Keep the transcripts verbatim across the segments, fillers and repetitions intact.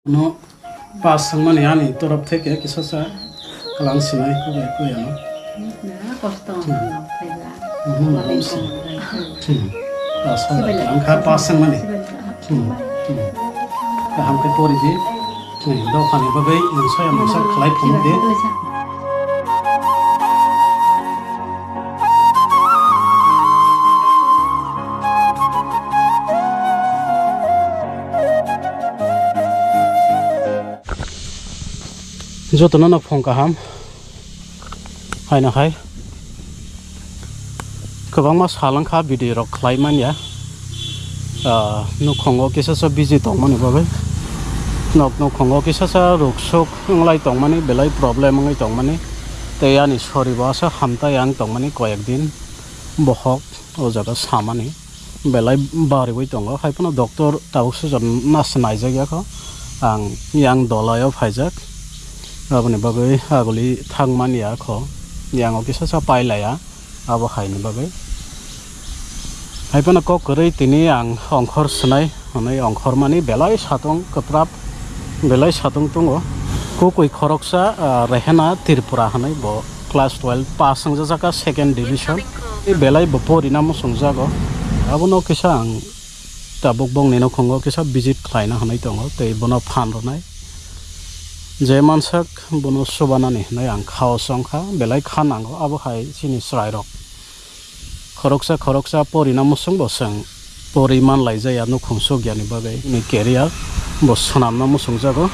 No pass wngmani ani torop theke kisa sa kwlang sinai kubai kuya no. Na kosto Hmm. wngkha, kaiba. Mhm, Malai wngkha. Kong. Hmm. Pass wngkha, Sibali. Wngkha pass wngmani. Sibali. Hmm. Hmm. Kaham khe pori di. Hmm. Dophani bagwi nwng soya masa khlai phunuk di. Sibali. Jotono no phone kaham. Haino hai. Kwbangma sal wngkha video rok khlai manya. Ah, nukhungo kisa sa busy tongmani bagwi. Nok nukhungo kisa sa ruk suk wnglai tongmani, belai problem wngwi tongmani. Tei ani sori bo asa hamtai ang tongmani koyek din. Bohok o jaga samani. Belai bariwi tongo, hai phano doctor tabuk sujak nasa naijak ya kho. Ang yang dolai o phaijak, aboni bagwi aguli thang man ya kho, yang o kisa sa pai laya, abo hai ni bagwi. Hai phano kok kwrwi tini ang ongkhor swnai hwnwi ongkhor mani belai satung kwprap. Belai satung tongo. Kukui khoroksa, ah, Rehena Tripura hinwi bo class twelve pass wngjak kha second division. Tei belai bo porina muchungjago. Abono kisa ang tabuk bongni nukhungo kisa visit khlaina hinwi tongo tei bono phan rwnai. Je mansak bono chubanani hinwi ang khao chongkha, belai kha nango abo hai chini chwrairok. Khoroksa khoroksa porina muchung bo chwng pori manlaijaya nukhung sukyani bagwi ni career bo swnamna muchungjago.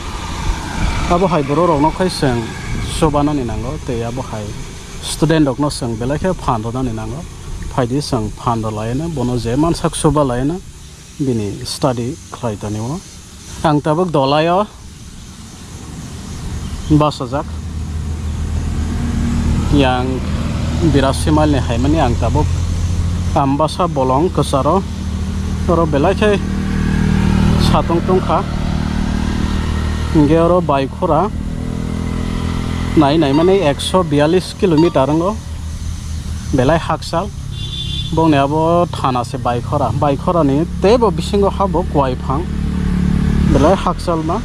Abo hai borok rokno khai chwng chubanani nango tei abo hai student rokno chwng belai khe phan rwnani nango. Phaidi chwng phan rwlaino bono je mansak chuba laino. Bini study khlai tonio. Ang tabuk dolaio bachajak. Yang birasi mile ni haimani ang tabuk Ambasa bolong kwcharo. Oro belai khe satung tungkha. Hingke oro bai khura nai nai mani ekso biyalish kilometer wngo. Belai hakchal. Bongni abo thana se Baikhora. Baikhorani teibo bisingo habo kuai phang. Belai hakchalma.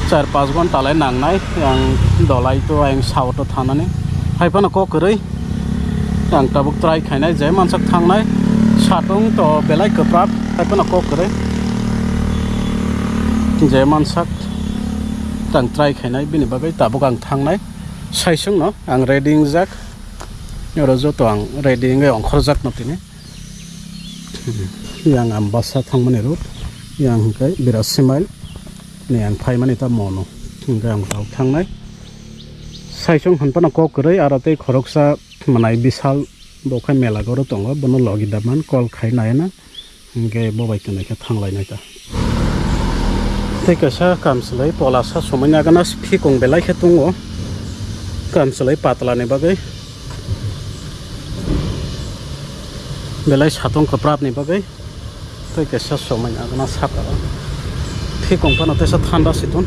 Char panch ghonta lai nangnai. Ang dolai to, ang sao to thanani. Hai phano kok kwrwi. Ang tabuk try khainai je mansak thangnai. Satung to belai kwprap. Hai phano kok kwrwi. Je mansak tang try khainai bini bagwi tabuk ang thangnai. Saisungno ang ready wngjak. Oro joto ang ready wngwi ongkhorjakno tini. Yang Ambasa thangmani road, yang hwnkhe birasi mile ni ang phaimani ta mono. Hwnkhe ang tok thangnai. Saisung hwnphano kok kwrwi aro tei khoroksa mwnai Bishal bo khai mela goro tongo, bono logi da man call khai naina. Hingke bo bai kwnwi khe thanglainai ta. Tei kaisa kamchwlwi pola sa somoi nagana phikung belai khe tongo. Kamchwlwi patla ni bagwi belai satung kwprap ni bagwi tei kaisa somoi nagana saka o phikung phano teisa thanda si tong.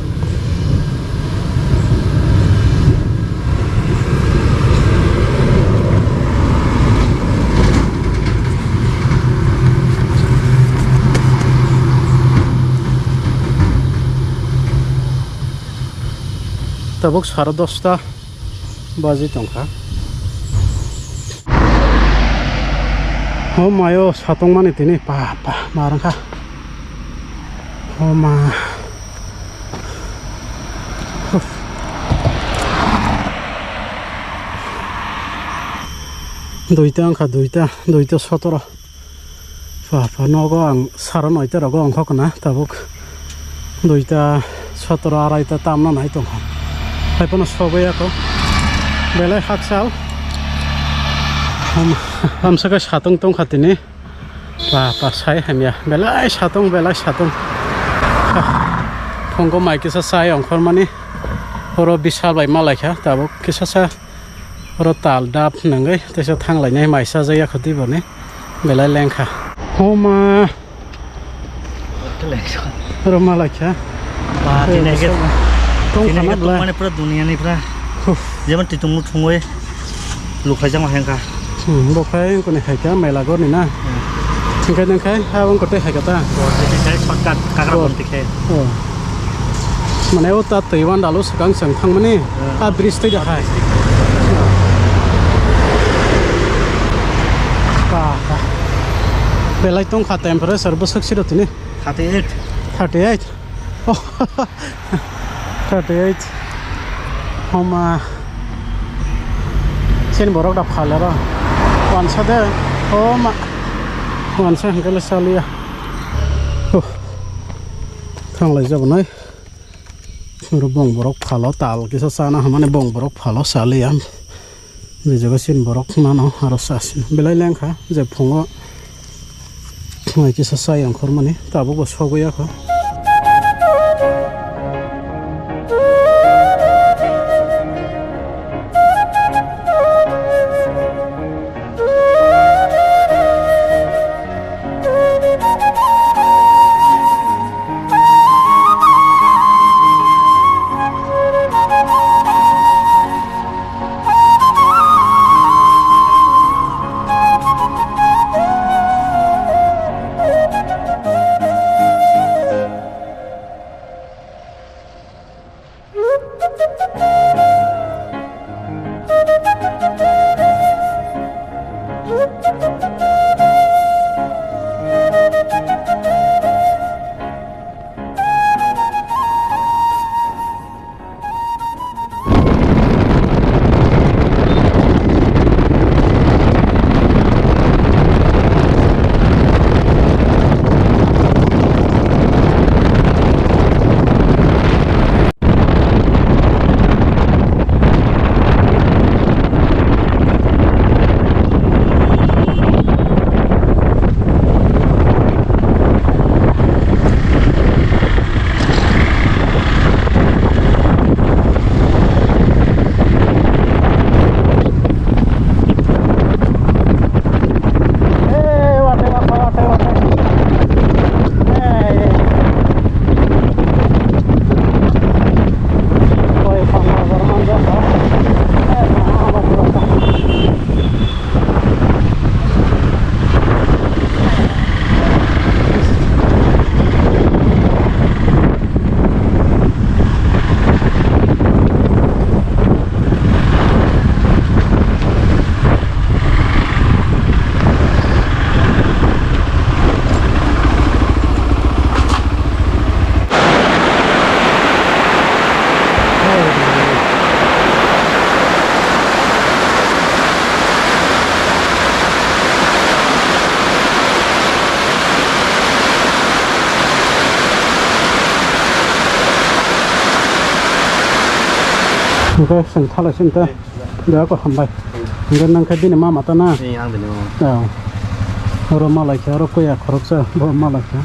Tabuk sare dosta baji tongkha. O mayo satong mani tini pa pa marangkha. O ma. Duita wngkha, duita, duita sotoro. Pa pa nogo ang sara noita rogo ongkha kana tabuk duita sotoro araita tamna nai tongkha. Hai phano sogwi ako belai hakchal. Hamsaka satong tongkha tini. Pa pa sai hamya belai satong belai satong. Phungo mai kisa sai ongkhormani oro Bishal bai malaikha tabuk kisa sa oro tal dap nangwi teisa thanglainai mai sajak yakho twi boni belai lengkha. Homa. Oro malaikha. Ba, tini ke, tong tini khana ke belai. Tongmani pura duniani pura. Huf. Jemon twitung thungwi lukhlaijak ma hengkha. Hmm, bo khai wngkoni hai kha mela gorni na. Hmm. Hingkhe nang khai ha wngkotwi hai kha ta. Bo tini khai shortcut kagra Bo. Bonti khe. Oh. Mane o ta twi wan dalu swkang chwng thangmani, ah, bridge twi da hai. Ba, ba. Belai tong kha temperature bwswk siro tini. Thirty eight. Thirty eight. Oh, thirty eight. Homa. Chini borok da phalero. Wansa de. Oh ma. Wansa hwnkhe le saliya. Oh. Thanglai jabonai. Oro bong borok phalo tal kisa chana hwnmani bong borok phalo saliya. Je jaga sin borok nano aro sasin belai lengkha je phungo mai kisa chai ongkhormani tabukbo sogwi yakho. Hwnkhe chwng thalai sini ta. Dea ko hambai. Hingke nang khe bini mama ta na? Ee, ang bini mama. Oh. Oro malai khe, oro kuya khoroksa, bo malai khe.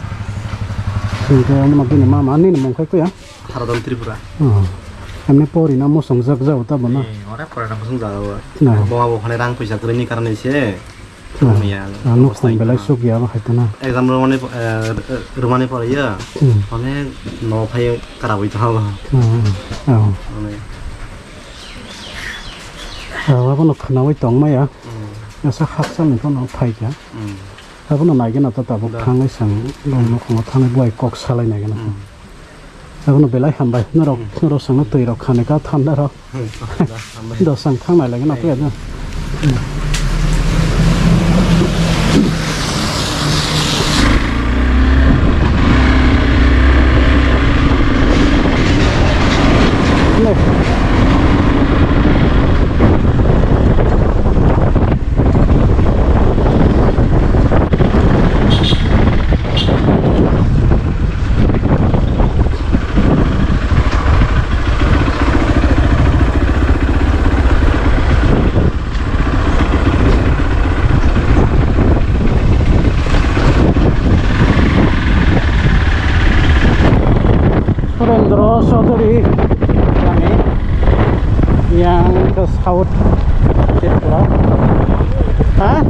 Hingke omo bini mama, nini mung khe kuya? Haradhan Tripura. Oh. Emni pori na mosong jak jak ta bo na? Ee, ore pori na mosong jak o. Na. Bo abo phane rang puisa kwrwi ni karne se. Na. Mia. Ah, nuk khong belai suk ya ba khai ta na? Exam rwmani, eh, rwmani pore ya. Hmm. Phane no phai karawi ta ha ba. Hmm. Oh. Mane. Ah, abono khwnawi tongmaya. Mm. Asa hakchalni phano phaikha. Mm. Abono naigwna ta tabuk da. Thangwi sang bong nukhungo thangwi buai kok salai naigwna. Mm. Abono belai hambai. Norok, mm, norok sangno twi rok khani ka thanda rok. Mm. Da, hambai. Dosang thang nai lagwna twi da. Surendra Chaudhary, yang ke South Tripura. Ha?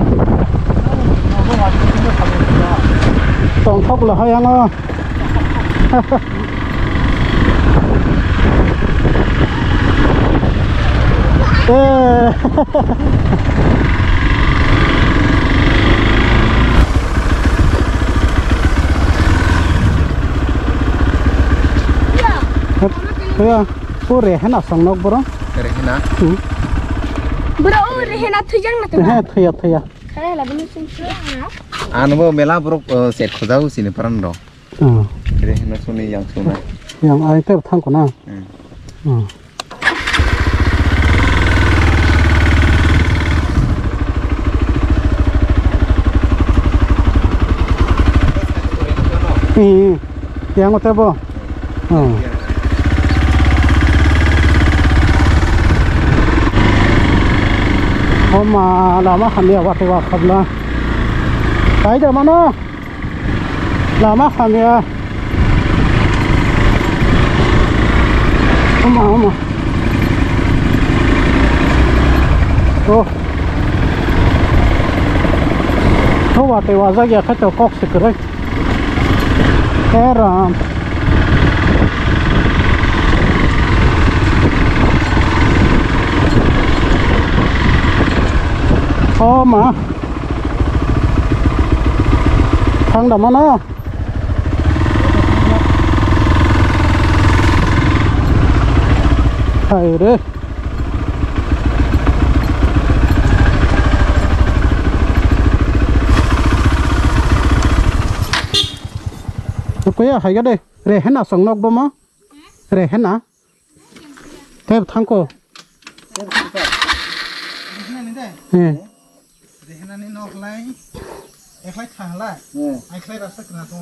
Tongthok lahai ano. Eh. Hep. Tuya, o Rehena song nok boro. Rehena. Hmm. Bro, o Rehena thwijak na tuya. He, thuya, thuya. Kare la bunu sung sung. Ano bo mela borok, eh, set khojao sini paran ro. Oh. Rehena suni yang suna. Yang ai ter thang ko na. Hmm. Oh. Hmm. Yang o tebo. Oh. O ma, lama hamya, wate wa khabla. Kai da mano. Lama hamya. O ma, o ma. Oh. O wate wa jagya khato kok se kwrwi. Eram. O ma. Thang da mano. Hai re. Kuya hai ga de. Rehena song nok bo ma? Rehena? Tep thangko. He. Rehena ni nok lai. Ekhlai tha lai. Ai khlai rasa kena to.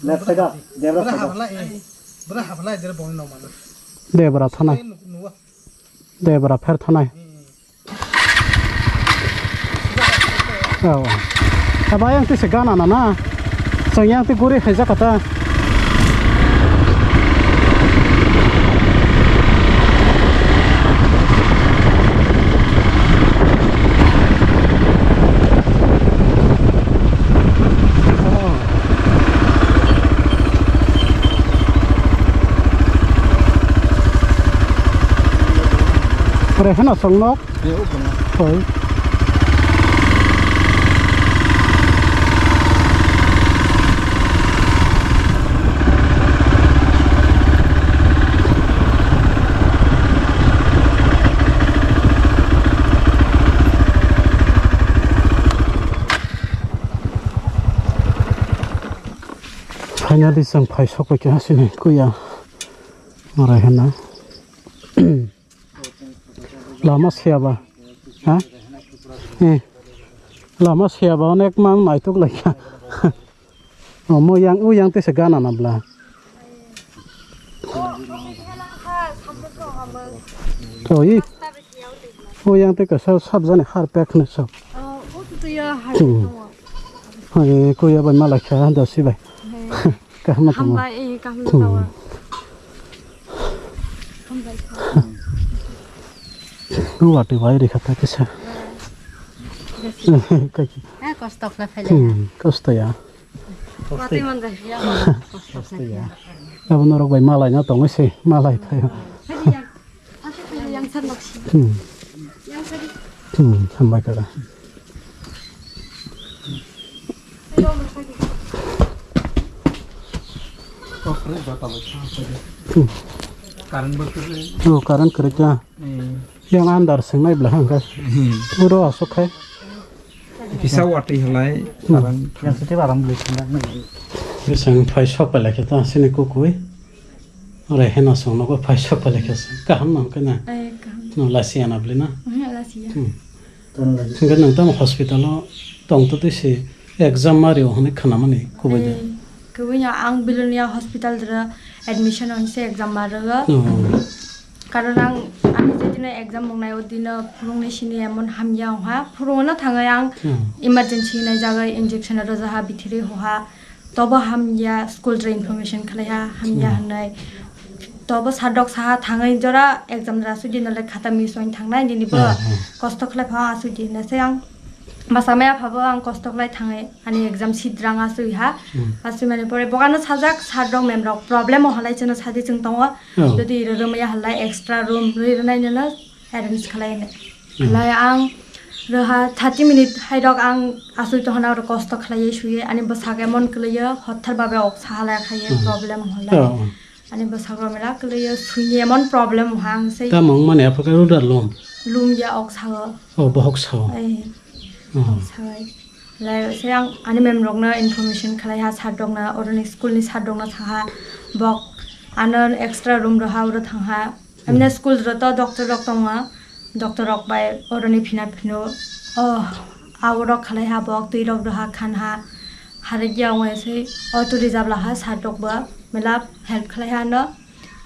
Left side a, debra side a. Bra hablai, eh. Bra hablai, dere bong no mana. Debra thanai. Nuwa. Debra pher thanai. Oh. Aba yang tise gana na na. Sang yang ti guri hai jakata. Pore heno songnok. Hoi. Finally, chwng phai sokoi kha sini kuya. Orai hwnna. Lama siyaba. Ha? Eh. Lama siyaba onek mang naituk laikha. Omo yang, u yang tese gana na bla. Toi. U yang te kasa sab jani har pek ne sab. Hmm. Hai kuya bai malai kha dosi bai. Kaham na tamo. Hambai, eh, kaham na tamo. Hmm. Hambai. Watwi bai rikha ta kisa. Kaki. Eh, kosto khlai phai le. Hmm, kosto ya. Watwi man jai. Kosto ya. Abo norok bai malai na tongo se, malai phai. Phai di yang. Asuk phai yang san lok si. Hmm. Yang sari. Hmm, hambai kara. Current bo kwrwi. Oh, current kwrwi ta. Yang andar swngnai bla hangka. Uro asuk khai. Kisa watwi halai. Current. Yang siti barang beli swngnai. Bisang phai sok pai lakhe ta sini kukui. Ore heno song nogo phai sok pai lakhe. Kaham nang kena. Ai, kaham. No lasi ana bli na. Lasi ya. Hmm. Hingke nwng tamo hospital o tong to twi se exam ma rio hwnwi khwnamani kubui de? Eh, kubui no ang Bilonia hospital dra admission on se exam ma rwgo. Oh. Karon ang, ani je dino exam wngnai o dino phulungni sini emon hamya wngha. Phulung no thangwi ang emergency nai jagwi injection rwjaha bithiri hoha. Tobo hamya, school dre information khlaiha, hamya hwnwi. Tobo sir rok saha thangwi jora exam dra sudi nole khata miss wng thangnai, nini bo kosto khlai pha asudi hinase ang. Basa maya phabo ang kosto khlai thangwi ani exam seat rang asui ha. Asui mani pore bokano sajak sir rok mem rok problem o halai chwngno sadi chwng tongo. Jodi iro romaya halai extra room rwi rwnai nono arrange khlai hinwi. Lai ang rwha thirty minute hai rok ang asui tohona oro kosto khlaiwi suiwi ani bwsak emon kwlaiyo hothar babe ok saha lai khaiye problem holai. Ani bwsakro mela kwlwi swngwi emon problem wngkha ang sei. Tamo wngmani aphakhe ruda lum? Lum ya ok sao. O bohok sao. Ai. Oh. Ok sao. Lai se ang ani mem rokno information khlai ha, sir rokno, oroni school ni sir rokno thang ha, bok ano extra room rw ha, oro thang ha. Amne school rw to doctor rok tongo, doctor rok bai oroni phina phino, oh, abo rok khlai ha, bok twi rok rw ha, khan ha, harikya ongoi se auto reserve la ha, sir rok bo mela help khlai ha no.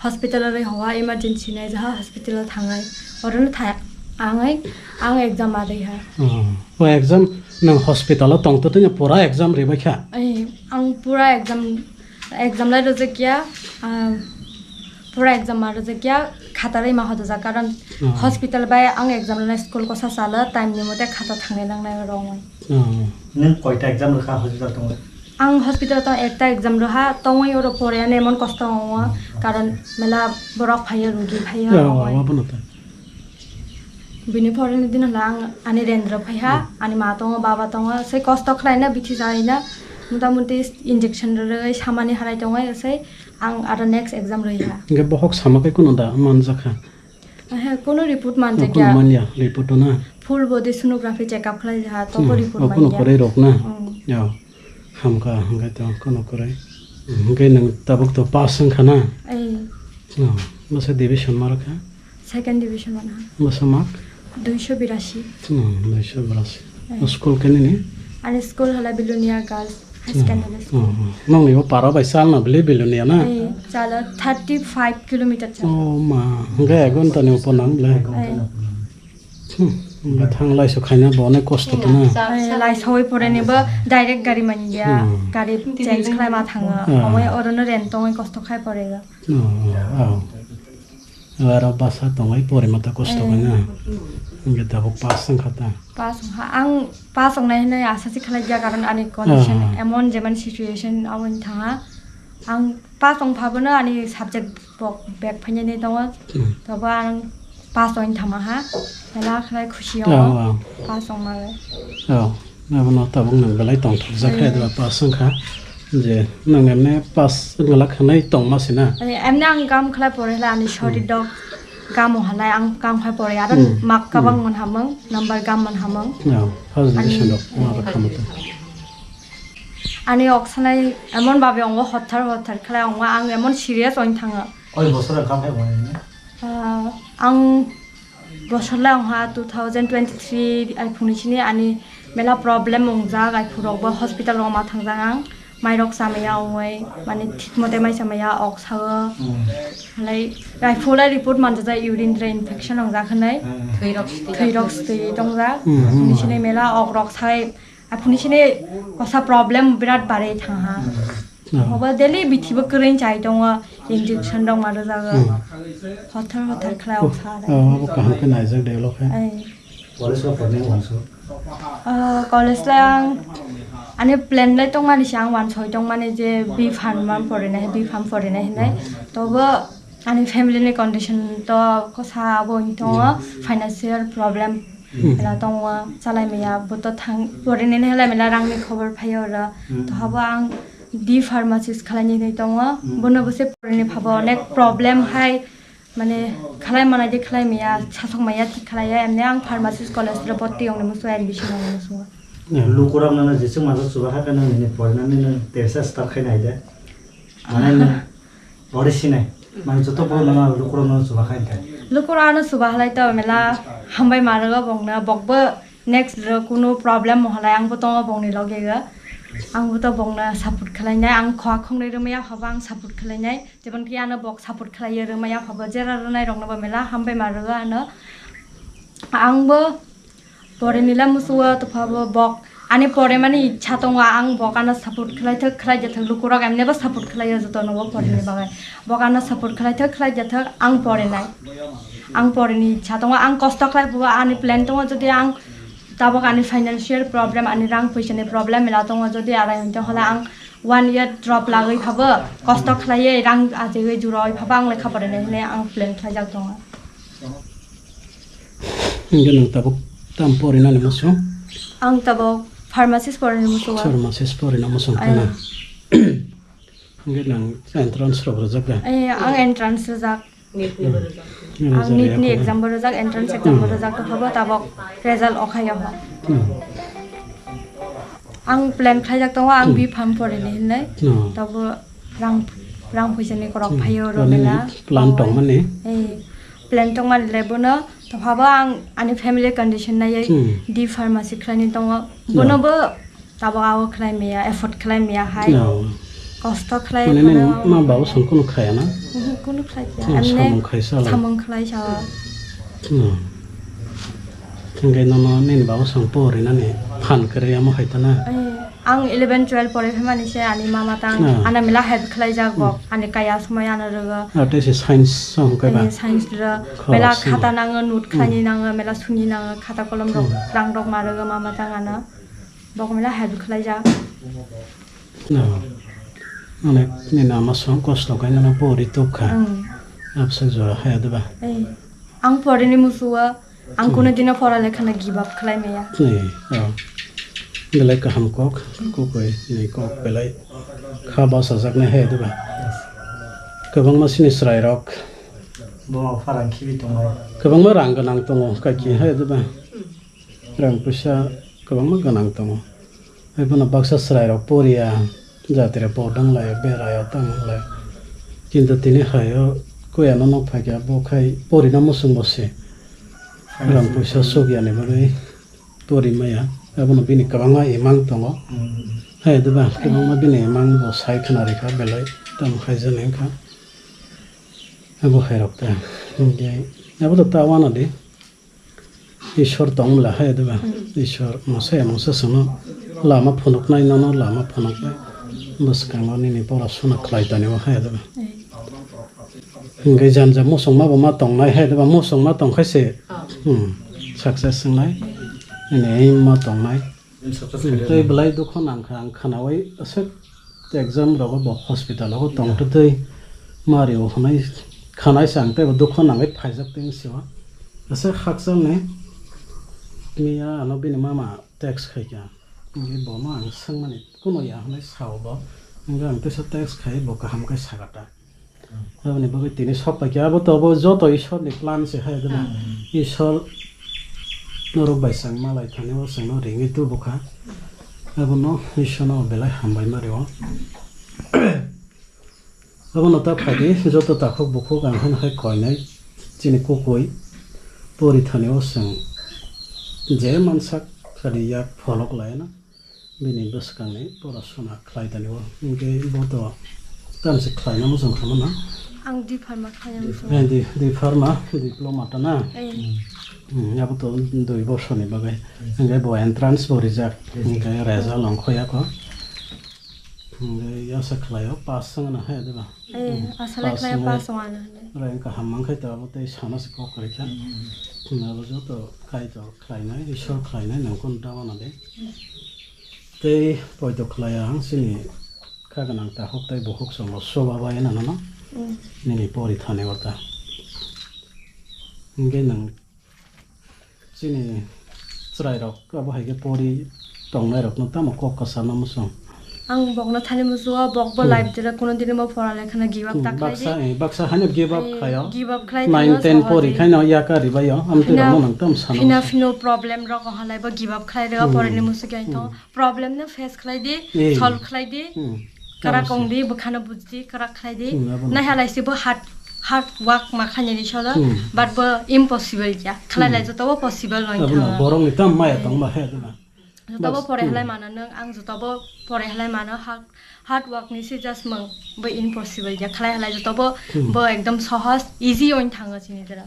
Hospital o rwi hoa emergency nai jaha hospital o thangai. Oro no thai angai ang exam ma rwi ha. Oh, o exam nang hospital o tong to tanya pura exam rwi bai kha. Ai ang pura exam exam lai rojak ya. Ah, pura exam ma rojak ya khata rwi ma hodo ja karon. Oh. Hospital bai ang exam lai school ko sa sala time ni mote khata thangnai nang nai rong. Oh. Nang koita exam rwkha hospital tong? Ang hospital tong ekta exam rwha, tongwi oro pore ani emon kosto wngo, karon mela borok phaiya, rugi phaiya, oh, abo no ta. Bini poreni din hwla ang ani rendra phaiha, ani ma tongo, baba tongo, se kosto khlaina bithi jaina, mota moti injection rwrwi samani harai tongo, se ang aro next exam rwha. Hingke bohok sama khe kuno da manjakha? Ahe, kuno report manjakya. Manya report na? Full body sonography check up khlai jaha, tobo report manya. Kuno kwrwi rok na? Hmm. Hamkha, hwnkhe to kono kwrwi. Hwnkhe nwng tabuk to pass wngkha na? Ei. No, masa division ma rwkha? Second division mana. Masa mark? Duiso birasi. No, duiso birasi. Ei. O school khe nini? Ani school hala Bilonia Girls High Secondary School. Oh, oh. Nongni o para bai chalna bili Bilonia na? Ei, chala thirty five kilometer chala. Oh ma, hwnkhe ek ghonta ni upor nang bile? Ei. Hmm, hwnkhe thang laisok khaina bo onek kosto tongna. Ai, laisogwi poreni bo direct gari manya, hmm, gari change khlai ma thango. Ah. Omo orono rent tongwi kosto khai porega. Oh, oh. Aro basa tongwi pore mata kosto khaina. Hwnkhe tabuk pass wngkha ta. Pass wngkha. Ang pass wngnai hinwi asa se khlai ya, karon ani condition, ah, emon jeman situation aboni thanga. Ang pass wngpha bono ani subject bok back phainani tongo. Hmm. Tobo ang pass wng thama ha. Mela khlai khusi tongo. Oh, oh. Pass wngma le. Oh, abono tabuk nang belai tongthokjak khe, hmm, pass wngkha. Je nang emne pass wngla khanai tongma sina. Ani emne ang gam khlai pore hla ani shori, hmm, dok gamo halai ang gam khai pore aro, hmm, mark kabang, hmm, man hamang, number gam man hamang. Oh, first division dok ma, hmm, rok khamata. Ani oksanai emon babe ongo hothar hothar khlai ongo, ang emon serious oin thango. Oi bosor ang kam hai wani na? Ah, ang bosor lai ongha two thousand twenty-three ai phungni sini ani mela problem ongjak, ai phurok bo hospital rok ma thangjak ang, mai rok chamaya ongoi mani thik mote mai chamaya ok sao. Hmm. Lai ai phulai report manjak urine tract infection ongjak hinai. Hmm. Thwi rok sitwi tongjak. Hmm. Phungni sini mela ok rok sai Aphuni sini kosa problem birat barwi thangha. Hmm. Obo daily bithibo kwrwi chai tongo, injection rok ma rwjago. Hmm. Hothar hothar khlai, oh, oksa. Oh, abo kaham khe naijak de ulo khe. Ai. College o pornai wanso? Ah, college lai ang ani plan lai tongmani se ang wansoi tongmani je B Pharm porinai, B Pharm porinai hinai. Hmm. Tobo Ani family ni condition to kosa abo wng tongo, yes, financial problem. Hmm. Ela tongo, chalai maya, bo to thang, porinani helai mela rang ni khobor phaio oro. Hmm. To habo ang D pharmacist khalai ni hinwi tongo. Hmm. Bono bo se porini phabo onek problem hai, mane khalai manai de khalai maya, sasok maya thik khalai ya, emne ang pharmacist college ro bhorti ong ni musu admission ong ni musu. Hmm. Lukurok nana jesuk masa chuba hakhe nang nini porinani nang tesa start khai nai de. Mane nang Pore sinai. Mane joto borok no lukurok no chuba khai kha. Lukurok ano chuba halai to mela hambai ma rwgo bongno, bokbo next rw kunu problem mo halai angbo tongo bongni loge o. Angbo to bongno support khlainai, ang khwa khongnwi rwmaya phabo ang support khlainai. Jebon ki ano bok support khlaiwi rwmaya phabo jera rwnai rokno bo mela hambai ma rwgo ano. Angbo Porinila musugo tophabo bok ani poremani ichha tongo, ang bok ano support khlai thok, khlai jathok, lukurok emnebo support khlaio jotonobo porini, yes, bagwi. Bok ano support khlai thok, khlai jathok, ang porinai. Ang porini ichha tongo, ang kosto khlai phubo ani plan tongo, jodi ang tabok ani financial problem, ani rang puisani problem mela tongo, jodi arai hwn tong hole ang one year drop lagwi phabo, kosto khlaiwi rang ajegwi juroi phabo ang lekha porinai hinwi ang plan khlaijak tongo. Hingke nwng tabuk tam porinani muchung? Ang tabuk pharmacist porinani muchungo. Pharmacist porina muchung. Ai. Khana. Hwnkhe nang entrance rok rwjak da? Eh, ang entrance rwjak. Hmm. Ang NEET ni exam bo rwjak, entrance exam bo rwjak, tongkha bo tabok result okhai ya ho. Hmm. Ang plan khlaijak tongo, ang B Pharm porini hinwi. Hmm. Tabo rang, rang phuisa ni korok phaio ro mela. Plan tongmani? Eh, plan tongmani le bono, tongkha bo ang ani family condition naiwi D Pharmacy khlaini tongo. Bono bo Tabok abo khlai maya, effort khlai maya hai. No. Kosto khlai. Mane nini ma baba song kunu khlaiya na? Uhu, kunu khlai ya. Hmm, amne samung khlai sa. Samung khlai sa. No. Hingke nono nini baba song pori nani phan kere amo hai ta na? Ai, ang eleven twelve pore phaimani se ani mama tang ana mela help khlai jak bok. Hmm. Ani kaya somoi ano rwgo. Ate se science song kaiba? Ani science rw. Mela khata nango, note khlai ni nango, mela suni nango, khata kolom rok rang rok ma rwgo mama tang ano. Bok mela help khlaijak. No. Onek ni nama song kosto khe nono pori tubkha. Hmm. Abse jora haya diba? Eh. Ang porini musuwa, ang kuno dino pora lekhana give up khlai maya. Ni, oh. Belai kaham kok, kukui ni kok belai kha bachajak nai haya diba? Kwbangma sini chwrai rok. Bo pharang khibi tongo. Kwbangma rang gwnang tongo, kaki haya diba? Rang puisa kwbangma gwnang tongo. Hai bono baksa chwrairok poriya, jatire bo danglaio, beraio, tanglaio. Kintu tini haio koyano nok phaikha, bo khai porina muchungbo se. Rang puisa sukyani bagwi pori maya. Abono bini kwbangma imang tongo. Hai diba, kwbangma bini imang bo sai khna rikha belai, tamo khaijani wngkha. Abo khairok ta. Hinkhe abo to ta uanadi. Ishwar tongmla hai diba? Hmm. Ishwar mungsa ya mungsa songno lama phunuknai, nono lama phunuknai. Bwskango nini porasuna khlai tani o hai diba? Hmm. Hinkhe janja musongma bo ma tongnai hai diba? Musongma tongkhaise, hmm, success wngnai. Nini aim ma tongnai. Tei belai dukhu nangkha ang khnaui aswk exam rogo bo hospital o tongtwtwi mario hwnwi khnaisa ang teibo dukhu nangwi phaijak tei sio. Aswk hakchalni miya ano bini mama text khaikha. Hwnkhe bono ang swngmani kuno ya hwnwi sao bo. Hwnkhe ang teisa text khai bo kaham khe sakha ta. Aboni bagwi tini sok paikha, abo to abo joto Ishwarni plan se hai, dina. Hmm. Ishwar norok bai chwng malai thani o chwngno ringwi tubukha. Abono Ishwarno belai hambai ma rwo. Abono ta phaidi joto takhuk bukhuk ang hwn hai koinai chini kukui pori thani o chwng je mansak khadi yak pholok laina. Bini bwskangni porasuna khlai tani o, hinkhe bo to tamse khlaina muchung kha mano. Ang D Pharma khlaina muchung. Eh, D, D Pharma, diploma ta na? Eh. Hmm, abo to dui bosorni bagwi. Hinkhe bo entrance bo rijak. Hinkhe result ongkhoya kho. Hinkhe yasa khlaio, pass wngna hai diba? Eh, hmm, asale pass khlaio, wngwi pass wngna hai. Rai wngkha ham mankhe to abo tei sana se kok rikha. Hmm. Hmm, abo joto Kaitor khlainai, Ishwar khlainai, nang kunu ta uanadi. Tei poito khlai ang chini kha gwnang takhuk tei bukhuk chwngno chubabai hwnwi nono nini pori thani o ta. Hinkhe nwng chini chwrairok abo hai khe pori tongnairokno tamo kok kwcharno muchung? Ang bokno thani muchungo, bokbo life jora kuno dini bo pora lekhano give up ta khlai di. Baksa, eh, baksa haino give up khlaio. Give up khlai nine ten pori khaino yaka ribaio, amtwi rokno nang tamo sana muchung? Phina phino problem rok halai bo give up khlai rw, porini muchung khe ang tongo. Problem no face khlai di, solve khlai di, kwrak wng di, bwkhano buj di, kwrak khlai di. Hmm, abono. Naiha lai se bo hard, hard work ma khlai nini solo, but bo impossible ya. Khlai lai joto bo possible no wng thango. Borok ni tam maya tong ba he dona. Joto bo pore halai mano nwng, ang joto bo pore halai mano, hard, hard work ni se just mung bo impossible ya. Khlai halai joto bo, bo ekdom sohoj, easy wng thango chini dera.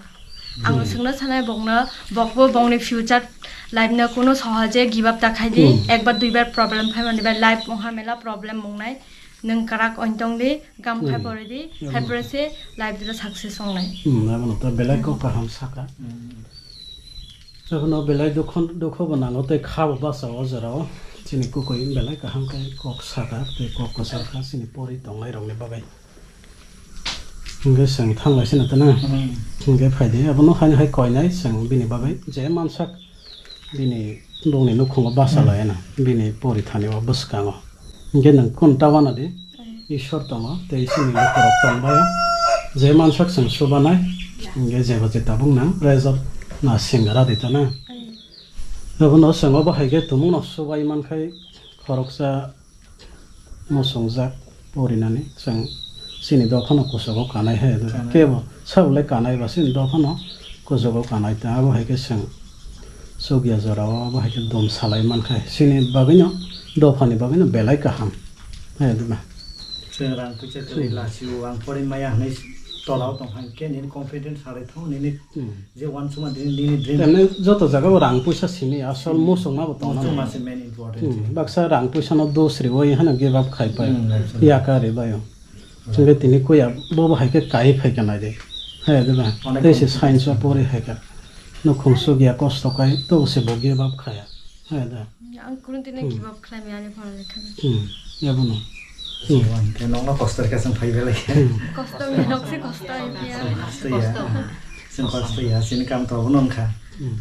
Ang swngna sanai bokno, bokbo bokni future life no kuno sohoje give up ta khai di, ekbar duibar problem phai mani bai life wngha mela problem wngnai, nwng kwrak wng tong di, gam khai pore di, hai pore se life dira success wngnai. Hmm, abono to belai kok kaham saka. Abono belai dukho, dukho bo nango tei kha bo basa o jora o, chini kukui belai kaham khe kok saka tei kok kwchar kha chini pori tongnai rokni bagwi. Hingke chwng thanglai se nang tana. Hmm. Hingke phai di, abono haino hai koinai chwng bini bagwi je mansak bini bongni nukhungo basa lai na, bini pori thani o bwskango. Hingke nwng kunu ta wana di? Ishwar tongo, tei chini lukurok tongbaio. Je mansak chwng subanai, hingke jeba je tabuk nang, result na singara di tana. Abono chwng obo hai khe tumungno subai mankhai khoroksa muchungjak porinani chwng chini dophano kuchugo kanai hai. Kanai. Kebo sabole kanai ba chini dophano kuchugo kanai ta, abo hai khe chwng chukya jorao abo hai khe dum salai mankhai. Chini bagwino, dophani bagwino belai kaham. Hai diba? Chwng rang puisa kwrwi Hmm. lachio, ang porwi maya hwnwi tolao tong hai khe nini confidence salai thung nini Hmm. je uansukma nini, nini dream. Emne joto jagao rang puisa simi asol Hmm. muchungma bo tongna Muchungma nang. Se main important Hmm. se. Baksa rang puisa no dos riwi hano give up khai pai. Hmm, right, right. Yaka ribaio. Right. Chwngkhe tini kuya bo bo hai khe kai phai khe nai de. Hai diba? Onek Tei se confidence. Science o pori hai kha. Nukhung sugya kosto kai to se bo give up khaya. Hai da. Ang kunu tini Hmm. give up khlai maya ani phone lekha. Hmm. Yabono. Hmm. Hwnkhe nokno kosto khe chwng phai belai khe. Hmm. Kosto ni nok se kosto ni ya. Kosto ya. Chwng kosto ya, chini kam to abono wngkha. Hmm.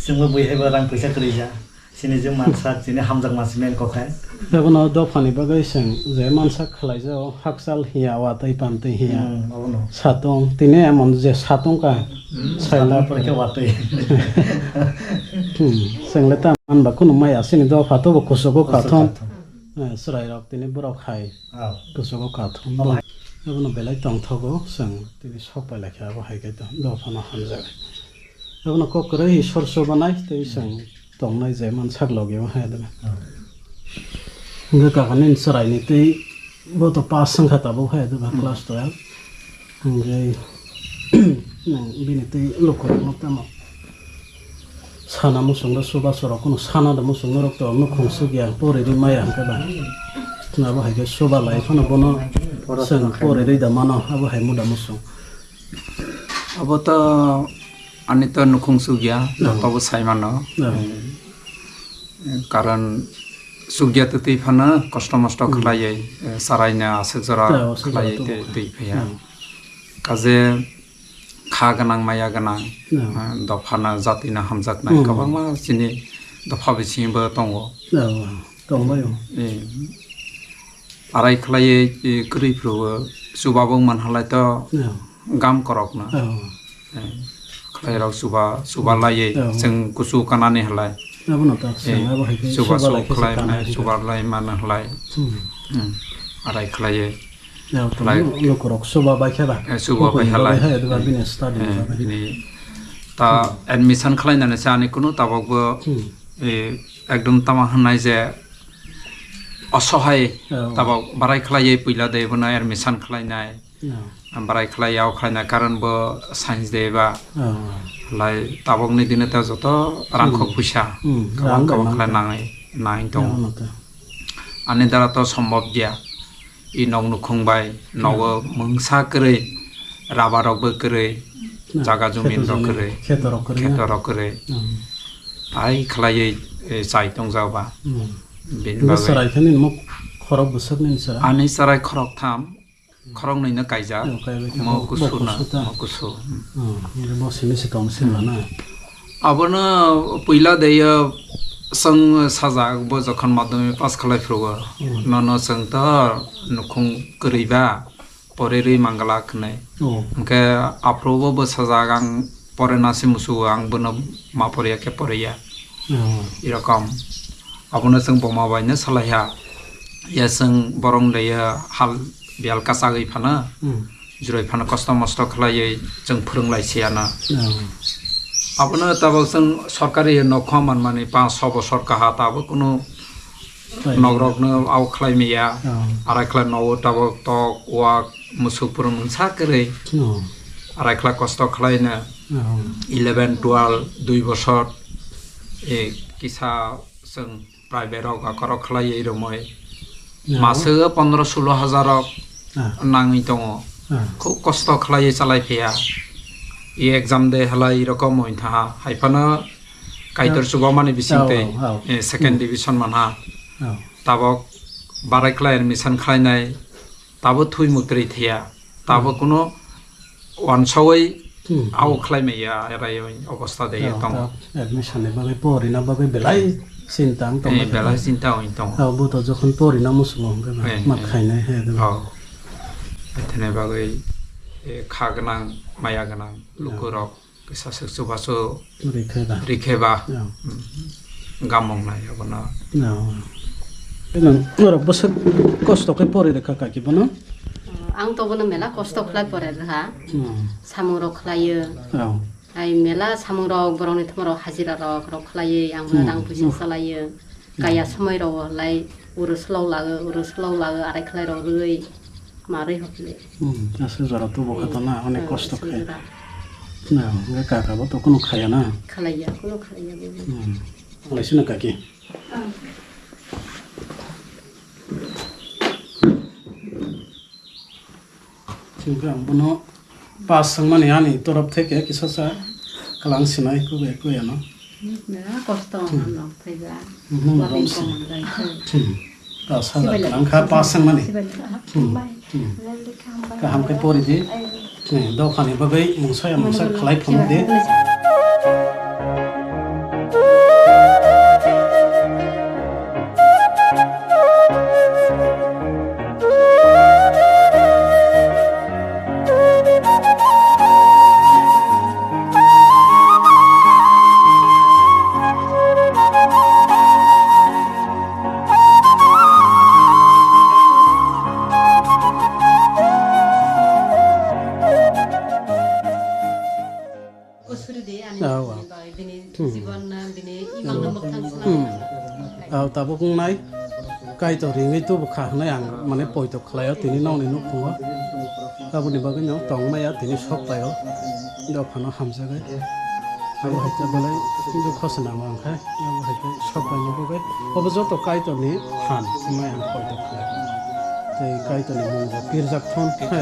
Chwngbo bui hai bo rang puisa kwrwi ja. Chini je mansak, chini hamjak mansi men kokhai. Abono dophani bagwi chwng je mansak khlai jao, hakchal hiya, watwi pantwi hiya. Hmm, abono. Satung, tini emon je satung ka. Hmm, saila satung pore khe watwi. Hmm, chwng le ta man ba kunu maya chini dopha to bo kuchugo Kuchuk kathom. Kathom. Eh, chwrai rok tini borok hai. Ah. Kuchugo kathom. Oh, bo. Hai. Abono belai tongthogo chwng tini sok pai lai khe abo hai khe to dophano hamjak. Abono kok kwrwi sor sobanai tei chwng tongnai je mansak logi o hai da. Ah. Hingke kakani chwrai ni tei bo to pass wngkha tabuk hai da Hmm. class twelve. Hingke nang bini tei lukurok no tamo sana muchung da suba sorok kuno sana da muchung norok to nukhung sugya pori ri maya hingke ba. Abo hai khe suba lai phano bono Pora chwng sana pori ri da mano abo hai muda muchung. Abo to ani to nukhung sugya, No. joto bo sai mano. No. Eh, karon sugya twtwi phano kosto mosto Hmm. khlaiwi, eh, charaino aswk jora Tei aswk jora khlaiwi tubu tei kha. twi phaiya. Hmm. Kaje kha gwnang maya gwnang, No. eh, dophano jatino hamjaknai Hmm. kwbangma chini dopha bisingo tongo. No. Tongbaio. Eh, arai khlaiwi, eh, kwrwi phuru o chuba bo man halai to No. gam korokno. Oh. Eh, khlairok chuba, chuba laiwi Oh. chwng kuchu kanani halai. Abono to Eh, chwng abo hai khe chuba chuba lai khe khlai chwng mane, kanai chuba lai mano halai. Hmm. Hmm. Arai khlaiwi. Yao to Lai- no-, nokorok chuba bai khe ba. Eh, chuba bai Hukuni halai. Bagwi hai, aduga Eh, bini study ni eh, bagwi. Bini ta Hmm. admission khlainani se ani kunu tabok bo, Hmm. eh, ekdom tama hwnai je osohai Oh. tabok barai khlaiwi puila de bono admission khlainai. No. Barai khlai yao khlaina karon bo science de ba. Oh. Lai tabokni dine ta joto rang khok Hmm. puisa. Hmm. Kabang Rang kabang bai khlai nangkha. Nangwi, nangwi tongo. Yao no ta. Ani dara to sombhob ya. I nok nukhung bai, nogo Hmm. mungsa kwrwi, rubber rok bo kwrwi, No. jaga Kheto jumin rok jumi, kwrwi, kheto rok kwrwi na. kheto rok kwrwi. Hmm. Ai khlaiwi, eh, chai tongjak ba. Hmm. Bini Bo bagwi. Chwrai khe nini mo khorok bwswk nini chwrai? Ani chwrai khorok tham. Khoroknwi no kaijak. Yo, kaibai khe Mo bo, bo kusu na, kusu ta. mo kusu. Hmm, hingke bo simi se tong sila na. Abono puila de yo chwng sajak bo jokhon madhyamik pass khlai phuru o. Hmm. Nono chwng to nukhung kwrwi ba, porirwi mangala hwnwi. Oh. Hingke aphuru bo bwsajak ang porena se musugo, ang bono ma poriya khe poriya. Oh. Erokom. Abono chwng boma bai no salaiha. Ya chwng borong de ya hal biyal kachagwi phano, Hmm. juroi phano kosto mosto khlaiwi chwng phwrwng lai se ano. Oh. Abono tabok chwng sorkari nokho manmani panch sho bosor kaha tabok kunu Khlai. nokrokno au khlai maya. Oh. Arai khlai nogo tabok tok, wak, musuk phwrwng mungsa kwrwi. Oh. Arai khlai kosto khlaino. Oh. Eleven, twelve, dui bosor, eh, kisa chwng private rok akorok khlaiwi romwi. No. Maswk o pondro sulo hajar rok Ah. nangwi tongo. Ah. Khub kosto khlaiwi chalai phiya. I exam de halai rokom wng thaha. Hai phano Kaitor Ah. chubamani bisingtwi, Oh, oh, oh. eh, second Hmm. division manha. Oh. Tabok barai khlai admission khlainai. Tabo thwi mwtrwi thaya, tabo Hmm. kuno uansugwi Hmm. au khlai maya, erai obosta de Oh, tongo. Ta admission ni bagwi, porina bagwi belai Sinta wng tong Eh, belai sinta wng tong. Oh, buto jokhon pori na musulo hwnkhe ba, Eh, mat eh. khainai he de. Oh. Ethene bagwi, eh, kha gwnang, maya gwnang, Yeah. lukurok kisa swk chubachu Rikhe ba. rikhe ba. Yeah. Mm. Gamung nai abono. Yeah. Enang norok bwswk kosto khe pori rwkha kaki bono? Oh, ang to bono mela kosto khlai pore rwha. Hmm. Samung rok khlaio. Yeah. Ai mela samung rok, borokni thumorok hajira rok, rok khlaiwi, ang Hmm. rang puising Hmm. salaio. Hmm. Kaya somoi rok lai uro slow lago, uro slow lago, arai khlai rok rwui, marui hokle. Hmm, aswk jora tubo kha to na, Hmm. onek Hmm, kosto aswk khe. jora. Na, hwnkhe kaka bo to kunu khaya na. Khalaiya, kunu khalaiya bo. Hmm. Wnglaisino kaki. Hmm. Chwngkhe ang bono pass wngmani ani torop theke kisa sa kwlang sinai kubai kuya no. Mera kosto Hmm. no phaiba. Hmm, Wabin romsi. Komon bai khe. Hmm. Ta sala Sibai kwlang kha pass wngmani. Sibai. Hmm. Hmm. Kaham khe pori di. Hmm, dophani bagwi mungsa ya mungsa khlai phano di. Awa. Hmm. Bini jibon na, bini imang na mwkhang swnam. Hmm. Aw, tabuk wngnai. Kaitor ringwi tubu kha hwnwi ang, mane, poito khlaio tini nokni nukhungo. Aboni bagwi no tongmaya tini sok paio. Dophano hamjagwi. Abo hai khe belai dukho se nango ang khe. Abo hai khe sok paino bagwi. Obo joto Kaitorni phan hwnwi ang poito khlaio. Tei Kaitorni mungo pirjak thon khe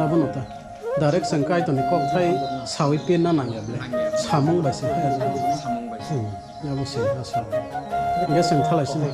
abono ta. Direct chwng Kaitorni kokthai sawi pirna nangya ble. Samung bai se khe. Samung bai se. Hmm. Abo se aswk. Hingkhe chwng thalai sini.